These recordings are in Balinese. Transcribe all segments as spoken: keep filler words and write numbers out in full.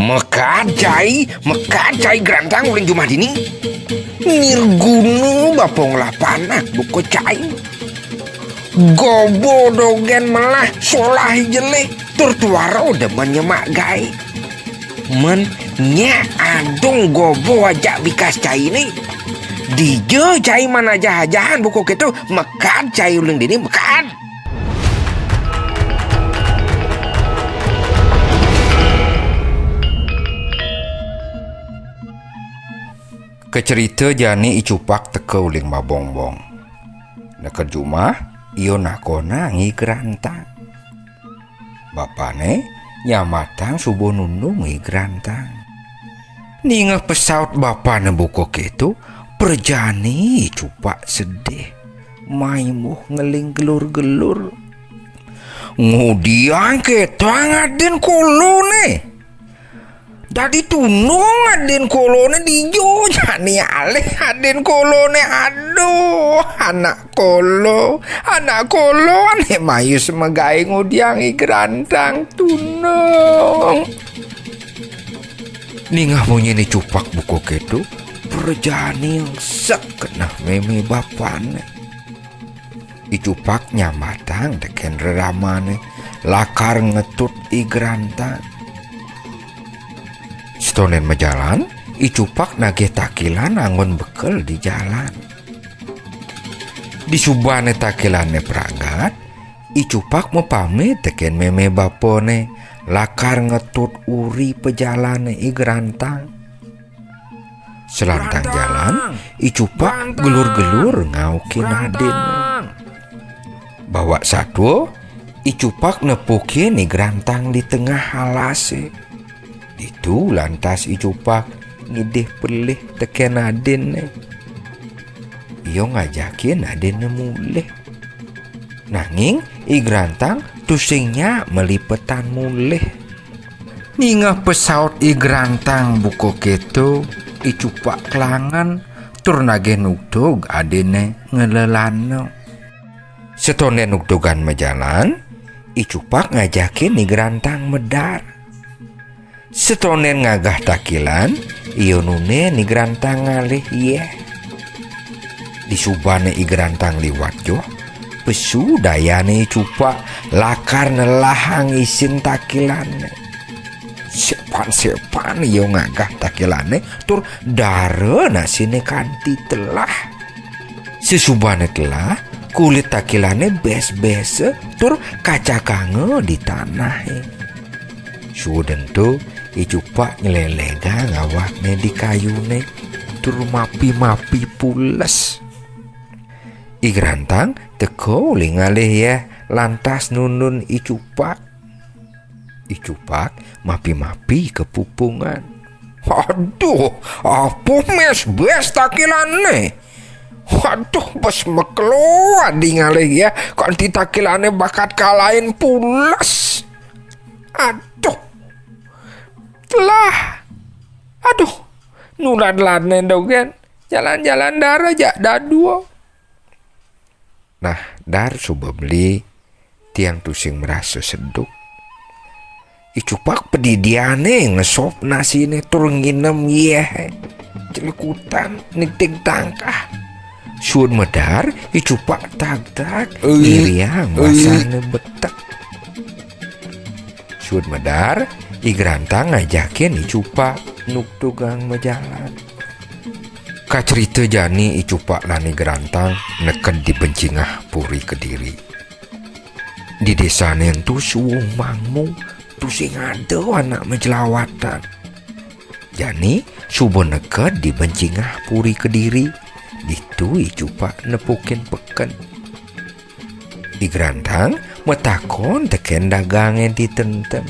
Mekad cai, mekad cai Grantang uling jumah dini. Nirguna bapa ngelah panak buka cai. Gobo dogen melah solah jelih tur tuara demen nyemak gaé. Men nyak adung gobo ajak bikas cai né. Dija cai man ajah-ajahan buka kéto, mekad cai uling dini, mekad. Kacerita jani I Cupak teka uling mabongbong. Neked jumah, ia nakonang I Grantang. Bapané nyamatang suba nundung I Grantang. Ningeh pesaut bapané buka kéto, prajani I Cupak sedih, maimuh ngeling gelur-gelur. Ngudiang kéto adin koloné. Dadi tunung adin koloné, dija jani alih adin koloné. Aduh, anak kolo, anak kolo ané mayus magaé ngudiang I Grantang tunung. Ningeh munyin I Cupak buka kéto, prajani engsek keneh mémé bapané. I Cupak nyamatang tekén reramané, lakar ngetut I Grantang. Setonden majalan, I Cupak nagih takilan anggon bekel di jalan. Disubané takilané pragat, I Cupak mapamit tekén mémé bapané, lakar ngetut uri pajalané I Grantang. Selantang jalan, I Cupak gelur-gelur ngaukin adinné. Bawak satua, I Cupak nepukin I Grantang di tengah alasé. Ditu lantas I Cupak ngidih pelih tekén adinné. Ia ngajakin adinné mulih. Nanging I Grantang tusing nyak malipetan mulih. Ningeh pesaut I Grantang buka kéto, I Cupak klangen tur nagih nugtug adinné ngelelana. Setonden nugtugan majalan, I Cupak ngajakin I Grantang medar. Setonden ngagah takilan, ia nunin I Grantang ngalih yéh. Disubané I Grantang liwat joh, pesu dayané I Cupak lakar nelahang isin takilané. Sepan-sepan ia ngagah takilané tur dara nasiné kanti telah. Sasubané telah, kulit takilané bés-bésa tur kacakanga di tanahé. Suud ento, I Cupak nylelégang awakné di kayuné tur mapi-mapi pules. I Grantang teka uli ngalih yéh lantas nundun I Cupak. I Cupak mapi-mapi ka pupungan. Aduh, apa més-bés takilané? Aduh, bes makelo adi ngalih yéh, kanti takilané bakat kalahin pules. Aduh. Telah. Aduh, nu lad-ladné dogén. Jalan-jalan dara jak dadua. Nah, dar suba meli tiang tusing marasa seduk. I Cupak padidiané ngesop nasiné tur nginem yéh. Celekutan nigtig tangkah. Suud medar, I Cupak tagdag, eh, ngiriang eh, wasané betek. Suud medar, I Grantang ngajakin I Cupak nugtugang majalan. Kacerita jani I Cupak lan I Grantang neked di bencingah Puri Kediri. Di désané ento suung mangmu, tusing ada anak majelawatan. Jani suba neked di bencingah Puri Kediri, ditu I Cupak nepukin peken. I Grantang matakon tekén dagangé di tenten.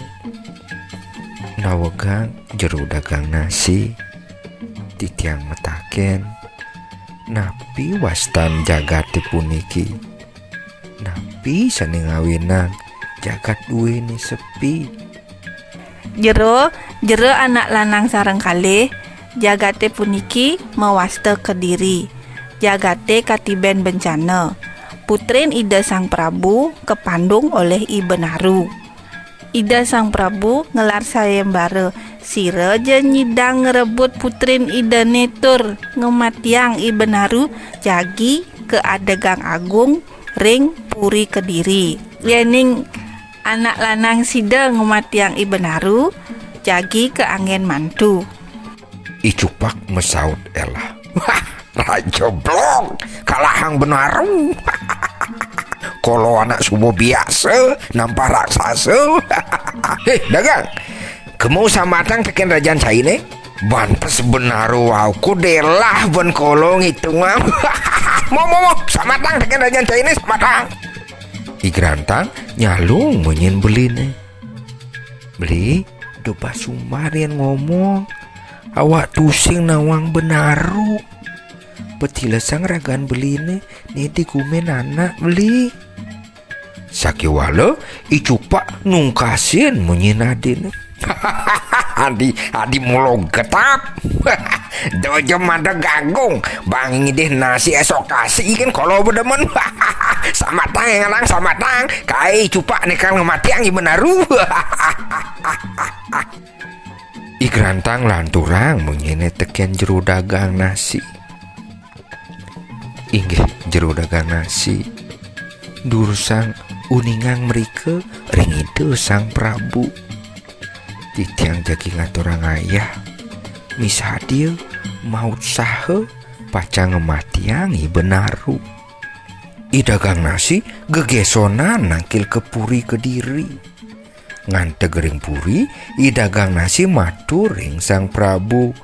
Nawegang jero dagang nasi, titiang mataken, napi wastan jagaté puniki? Napi sané ngawinang jagat duéné sepi? Jero, jero anak lanang sareng kalih, jagaté puniki mawasta Kediri. Jagaté katibén bencana. Putrin Ida Sang Prabu kapandung olih I Benaru. Ida Sang Prabu ngelar sayembara, sira ja nyidang ngrebut putrin Idane tur ngematiang I Benaru jagi kaadegang agung ring Puri Kediri. Yening anak lanang sida ngematiang I Benaru, jagi kaanggen mantu. I Cupak masaut elah. Wah, Raja Blong, kalahang Benaru. Kala anak suba biasa, nampah raksasa. Heh, dagang. Kema sambatang teken rajan caine? Bantes Benaru wau, ko delah ban kala ngitungang. Mo, mo, mo, sambatang teken rajan caine, sambatang. I Grantang nyalung munyin beline. Beli, da basumbar yen ngomong. Awak tusing nawang Benaru. Petilesang ragan beline, ne di gumen anak, Beli. Sakiwala, I Cupak nungkasin munyin adine. Adi, adi mula getap. Dojo mada gagung, bang ngidih nasi esok kasi kan kala bedemen. Sambatang, ngarang sambatang, kai Cupak nekal ngematiang I Benaru. I Grantang lanturang munyine teken jero dagang nasi. Inggih, jero dagang nasi. Durusang uningang mrika ring Ida Sang Prabu. Titiang jagi ngaturang ayah, misadia mautsaha pacang ngematiang I Benaru. I dagang nasi gegesonan nangkil ka Puri Kediri. Nganteg ring puri, I dagang nasi matur ring Sang Prabu,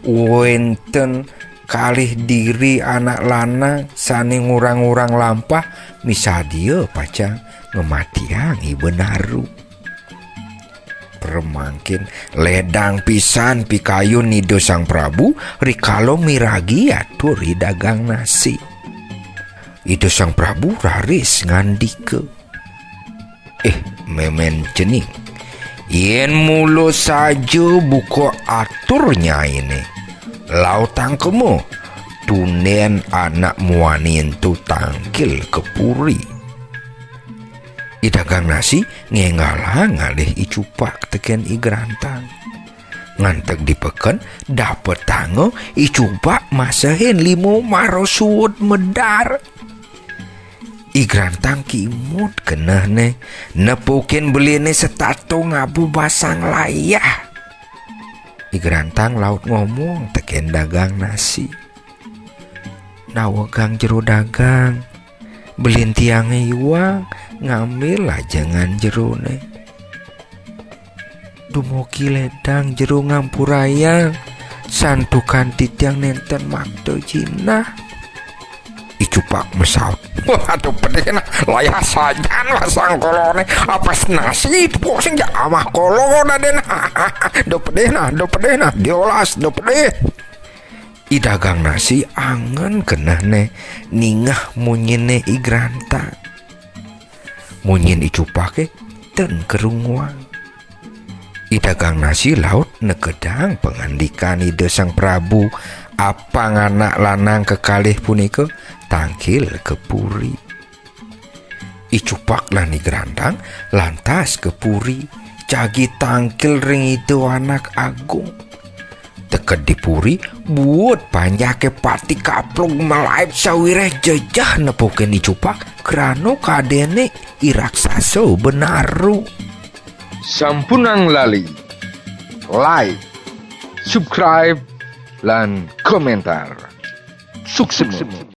wenten kalih diri anak lanang sane ngurang-ngurang lampah, misadia pacang ngematiang I Benaru. Pramangkin ledang pisan pikayun Ida Sang Prabu rikala miragi atur I dagang nasi. Ida Sang Prabu raris ngandika, "Eh, memen cening, yen mula saja buka atur nyaine, lautang kema, tunden anak muani ento tangkil ka puri." I dagang nasi ngenggalang ngalih I Cupak teken I Grantang. Nganteg di peken, dapetanga I Cupak masehin lima mara suud medar. I Grantang kimud kenehne, nepukin beline setata ngaba basang layah. I Grantang laut ngomong teken dagang nasi, "Nawegang jero dagang, belin tiange iwang, ngambil ajengan jerone. Dumugi ledang jero ngampurayang, santukan titiang nenten makta jinah." I Cupak masaut, "Wah, aduh pedih nah, layah sajan basang kalane, apes nasi tepuk sing ja amah kala daden. Duh pedih nah, duh pedih nah, diolas, duh pedih." I dagang nasi angen kenehne ningeh munyine I Grantang. Munyin I Cupake ten karunguang. I dagang nasi laut negedang pangandikan Ida Sang Prabu, apang anak lanang kekalih punika tangkil ka puri. I Cupak lan I Grantang lantas ka puri, jagi tangkil ring Ida Anak Agung. Teked di puri, buut panjake pati kaplug malaib sawiréh jejeh nepukin I Cupak, krana kadéné I Raksasa Benaru. Sampunang lali like, subscribe, lan komentar. Suksma.